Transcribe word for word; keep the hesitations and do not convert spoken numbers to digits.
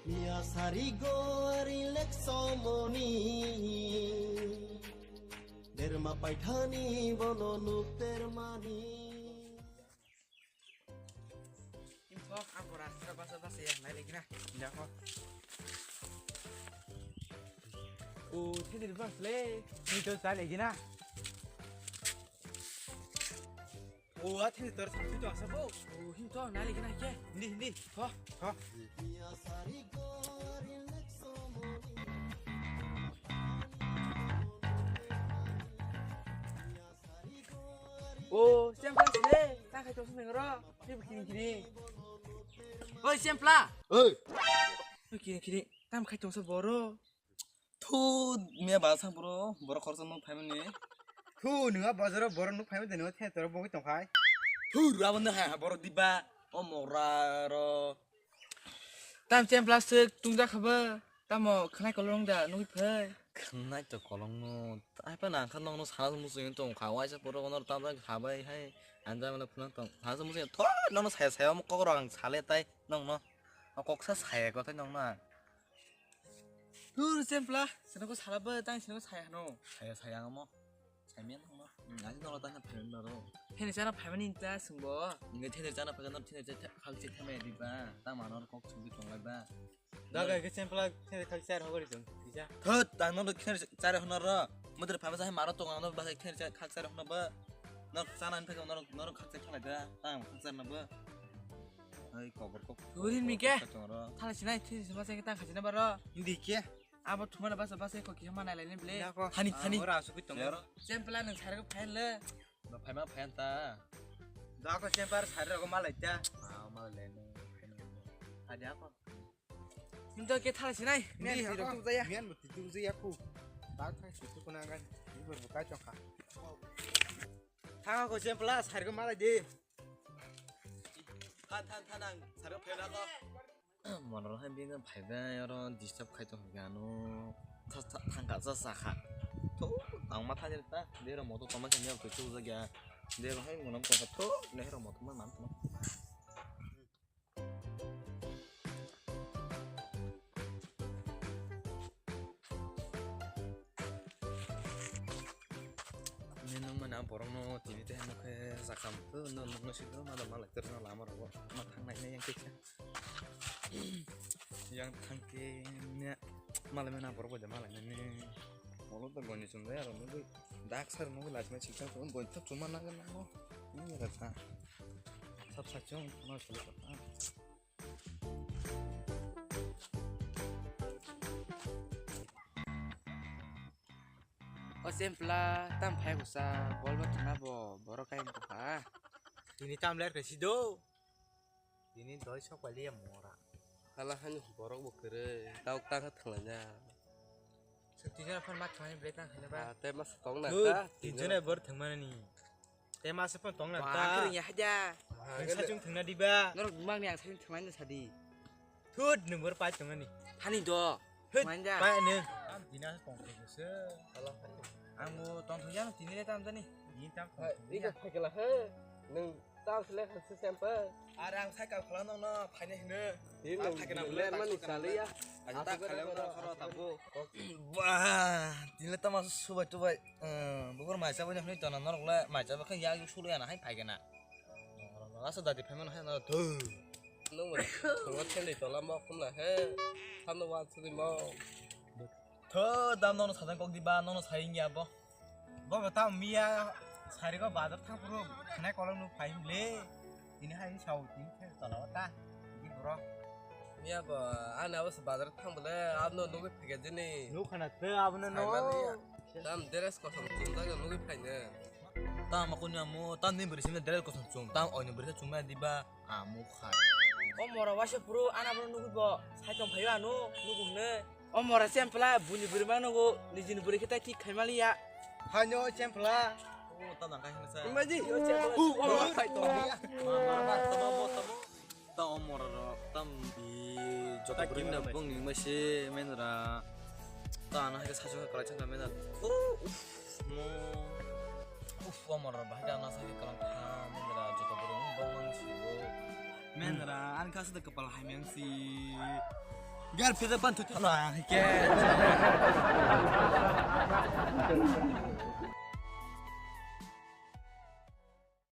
Miya sari go relax somoni. Derma paithani bono nuk termani. Info, ang pura suka basa basa ya, nai lagi na. Indah kok. Oh, tadi di bas le. Ini tuh saya lagi na. Oh, ah, tadi terus sampai tuh asa kok. Oh, info, nai lagi na ke. Hindi, hindi. Kok, kok. O, Sempla sile, ta khai tongsa nang ro, tei kini kini. Oi, Sempla. Oi. Oi, kini kini, tam khai tongsa boro. Thu, miya ba sang boro, boro khoroksa nuk phaimani. Thu, nunga bojaro boro nuk phaimani, nunga the toro bogwi tongkhai. Thu, rabo no ha, boro diba, o mora ro. Tam chem plastic tungjak kha ba. Tamo khwnai kolong da nugwi phai. Khwnai to kolong no. Ai pa nang kha nong no sana musu yung tong kha waisa poro kono tam kha bai hai. Anja mala phuna tong. Sana musu yung tho nong no saya saya mo kok rang sale tai nong no. O kok sa saya ko tai nong na. Dur chem pla. Sana ko sala ba tang sana ko saya no. Saya saya mo. Saimya nangma. Hmm, ani nolo tanya phaimani baro. Theni chana phaimani ta sungbo. Nge theni chana phaikha nang theni cha khak che thamaya diba. Ta manor kok sungbi tonglai ba. Daga ke sempla theni khak char hogori tong. Kisa. Thot ta nolo theni char honor ro. Mudre phaima sa maro tong ano ba theni char khak char honor ba. Nor chana phaikha nor nor khak char thalai da. Ta khak char na ba. Ai kobor kok. Gurin mi ke? Thala sinai theni sema sa ke ta khajina baro. Indi ke? Abo thumana basa basa ko kisa manai laini ble. Dako. Hani, hani. Ora asukui tongo. Sempla nang sargo phain le. Ba phaima phain ta. Dako sempar sargo malai ta. Ah, malai laini. Adi ako. Hinto ke thala sinai. Mian Di tiro ako. Tu jaya. Mian buti tu jaya ku. Tak tak situ kunangan. Ibu buka chokha. Thang ako sempla sargo malai di. Than than than ang sargo phaina ko. Monor hai bini phaibai oro disturb khai tong kha ano. Thangka cha cha kha. To tang ma thani ta. Dero moto toma khe nyak to chu ja. Dero hai monam tong kha to nehro moto ma man tong. Nini nung mani ang borok no tini tei nung khe sakam to nung nung no sidi ma da malai tero lama rogo ma thang nai yang khe yang thang khe ne malai mani ang borok bai da malai nani molo da goni chum jai aro nugui dak sar nugui lachima siksa to goni to chuma nang nang no nung ya da sa sab sa chung no sulu ka. O sempla tam phai kusa bol ba thana bo borok kai ko ha. Tini tam ler ke sido. Tini doi sok pali ya mora. Hala hani borok bo kere tau ta kha thangla ja. Tini phone ma thani bre tang khana ba. Te ma tong na ta. Tini jone bor thangmani. Te masa pon tong na ta. Wah, kering ya haja. Nang sachung thangna diba. Norok bumang ni ang sachung thangna sadi. Thut nung bor pai tong ni. Hani do. Thut. Manja. Pai nung. Am dina tong thangna se. Alah. Ang bo tong thangya tini le tam tani. Ni tam. Ika phakela he. Nung tam sele khan se sempa. Arang cycle khala nong no phaine hino. Tin nung le mani saliya. Aja ta khala no khoro tambo. Wah, tini le tama subai tubai. Bukur mai chabai ni hwnwi tona norok le mai chabai khe yak yuk sulu yana hai phai kena. Lasa dadi phai mano hai no thu. Nung bo thangma theli tola mo khumla he. Thamno wan sudi mo. Tho dam nono sajang kok diba nono saying ya bo. Bo bo tam miya sari ko bazar thang puro khnai kolong nu phai le. Ini hai sao tin khe tola ta. Ini bro. Miya bo ana bo bazar thang bole abno nugui phege jini. Nu khana the abno no. Tam dress kosom chumjak nugui phaine. Tam aku ni amu tam ni beri sini dress kosom chum tam oini beri chumai diba amu khai. O mora waisa puru ana bono nugui bo sai tong phaio ano nugu hwnwi. O mora sempla buni beri ma nugu nijini beri khe tai thik khai maliya. Hanyo sempla. O tam nang khai hwnwi sai. Imbaji o sempla. U o khai tong. Ma ma ma tamo bo tamo. Ta o mora rok tam i joto bring na bung ni ma se men ra. Ta ano hai khe sasu khe kwlai chwng kha mena. Uff, mo. Uff, o mora bahai khe ano sai khe kwlwng kha mendra joto borok ni bongmang sibo. Mendra, ani kha sa da kwpal hai men si. Gar pheda ban thu thala hai khe.